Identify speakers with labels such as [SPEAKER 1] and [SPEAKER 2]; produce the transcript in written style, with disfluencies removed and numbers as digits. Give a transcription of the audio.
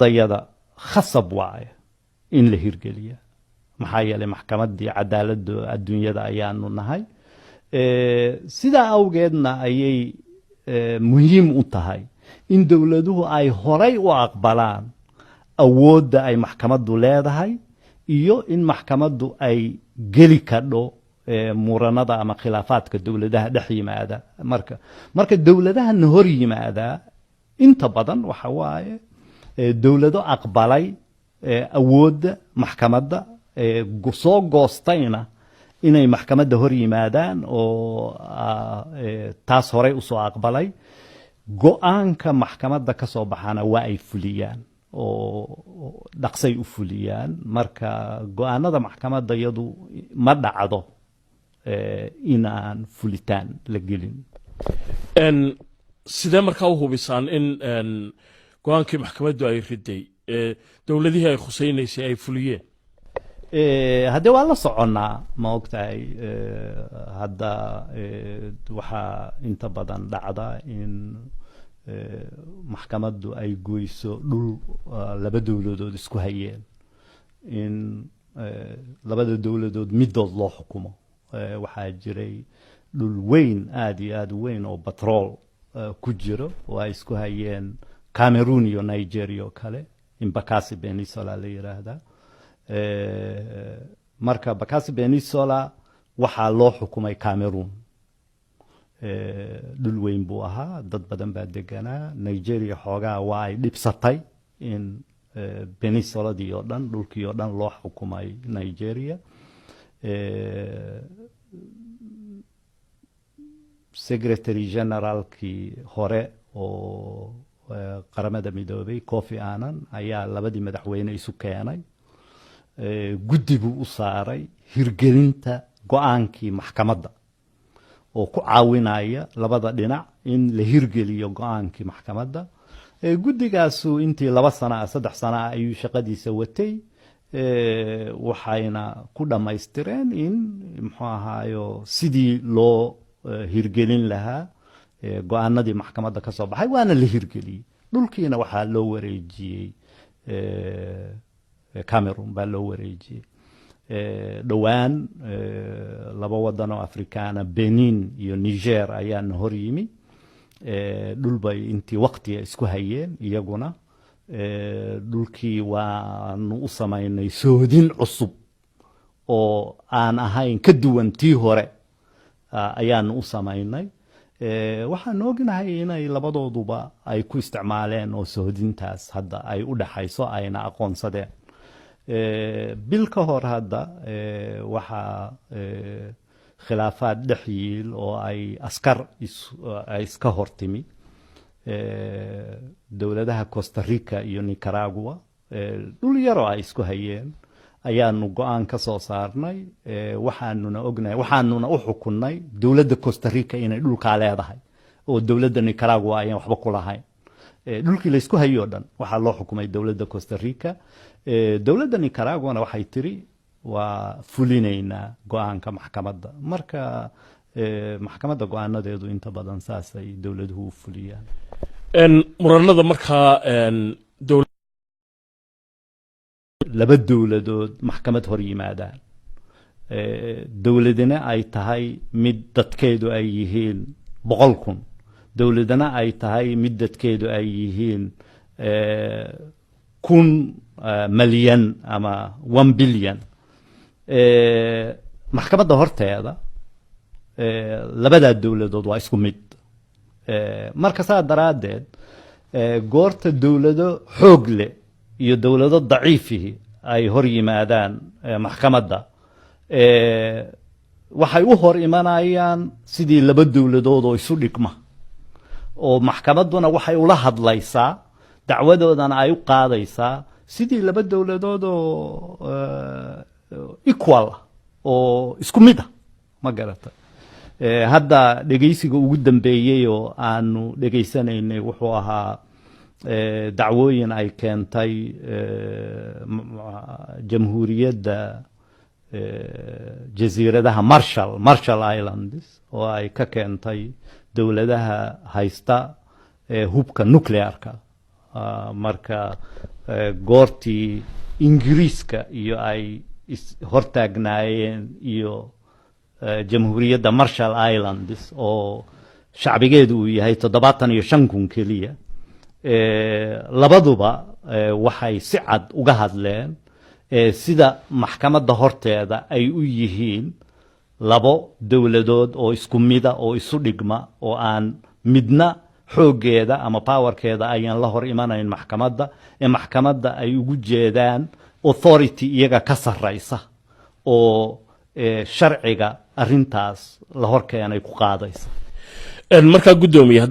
[SPEAKER 1] Dayada khasab waaye in la hirgeliya, maxaa yeelay maxkamaddii cadaaladda adduunyada ayaanu nahay. Sidaa awgeedna ayay muhiim u tahay in dowladuhu ay horay u aqbalaan awoodda ay maxkamaddu leedahay iyo in maxkamaddu ay geli kadho muranada ama khilaafaadka dowladaha dhex yimaada. Marka dowladahana hor yimaadaa inta badan waxa waaye dowlado aqbalay awoodda maxkamadda, soo goostayna inay maxkamadda hor yimaadaan oo taas horey usoo aqbalay. Go-aanka maxkamadda ka soo baxana waa ay fuliyaan oo dhaqsay u fuliyaan. Marka go-aanada maxkamadda iyadu ma dhacdo inaan fulitaan la gelin.
[SPEAKER 2] Sidee markaa u hubisaan in go-aankii maxkamaddu ay riday dowladihii ay khusaynaysay ay fuliyeen?
[SPEAKER 1] Haddee waa la soconnaa, ma ogtahay? Hadda waxaa inta badan dhacda in maxkamaddu ay goyso dhul laba dowladood isku hayeen, in labada dowladood midood loo xukumo. Waxaa jiray dhul weyn, aada iyo aada u weyn, oo batrool ku jiro oo ay isku hayeen Cameroon iyo Nigeria oo kale. Bakassi Peninsula la yiraahdaa. Marka Bakassi Peninsula waxaa loo xukumay Cameroon. Dhul weyn buu ahaa, dad badan baa deganaa. Nigeria xoogaa waa ay dhibsatay in peninsuladii oo dhan, dhulkii oo dhan loo xukumay Nigeria. Secretary generalkii hore oo Qaramada Midoobay, Kofi Annan, ayaa labadii madaxweyne isu keenay. Guddi buu u saaray hirgelinta go-aankii maxkamadda oo ku caawinaya labada dhinac in la hirgeliyo go-aankii maxkamadda. Guddigaasu intii 2 sana ah, 3 sana ah ayuu shaqadiisa watay. Waxayna ku dhammaystireen in, muxuu ahaayo, sidii loo hirgelin lahaa go-aanadii maxkamadda ka soo baxay, waana la hirgeliyey. Dhulkiina waxaa loo wareejiyey Cameroon baa loo wareejiyey. Dhowaan laba wadan oo Afrikaana, Benin iyo Niger, ayaana hor yimi. Dhul bay intii waqtiga isku hayeen iyaguna. Dhulkii waanu u samaynay soodin cusub oo aan ahayn, ka duwan tii hore ayaanu u samaynay. Waxaan ognahay inay labadooduba ay ku isticmaaleen oo soodintaas hadda ay u dhaxayso, ayna aqoonsadeen. Bil ka hor hadda waxaa khilaafaad dhex yiil oo ay askar ay iska hortimi dowladaha Costa Rica iyo Nicaragua. Dhul yaroo ay isku hayeen ayaanu go-aan ka soo saarnay. Waxaanuna ognahay, waxaanuna u xukunnay dowladda Costa Rica inay dhulkaa leedahay oo dowladda Nicaragua ayaan waxba ku lahayn. Dhulkii laysku hayo o dhan waxaa loo xukumay dowladda Costa Rica. Dowladda Nicaraguana waxay tiri waa fulinaynaa go-aanka maxkamadda. Marka maxkamadda go-aanadeedu inta badan saasay dowladuhu u fuliyaan.
[SPEAKER 2] Muranada markaa
[SPEAKER 1] laba dowladood maxkamad hor yimaadaan, dowladina ay tahay mid dadkeedu ay yihiin 100,000, dowladana ay tahay mid dadkeedu ay yihiin 1000 malyan ama 1 billion, maxkamadda horteeda labadaa dowladood waa isku mid. Marka saa daraaddeed, goorta dowlado xoog leh iyo dowlado daciifihi ay hor yimaadaan maxkamadda, waxay u hor imanayaan sidii laba dowladood oo isu dhigma, oo maxkamadduna waxay ula hadlaysaa, dacwadoodana ay u qaadaysaa sidii laba dowladood oo equal ah oo isku mid ah, ma garata? Hadda dhegeysiga ugu dambeeyey oo aanu dhegeysanaynay wuxuu ahaa dacwooyin ay keentay Jamhuuriyadda Jasiiradaha Marshall, Marshall Islands, oo ay ka keentay dowladaha haysta hubka nuclearka. Marka Goortii Ingiriiska iyo ay hortaagnaayeen iyo Jamhuuriyadda Marshall Islands oo shacbigeedu uu yahay 75,000 keliya, labaduba waxay si cad uga hadleen sida maxkamadda horteeda ay u yihiin labo dowladood oo isku mida oo isu dhigma, oo aan midna xooggeeda ama powerkeeda ayaan la hor imanayn maxkamadda, ee maxkamadda ay ugu jeedaan authority iyaga ka sarraysa oo sharciga arrintaas la hor keenay ku qaadaysa.
[SPEAKER 2] Markaa, guddoomiye.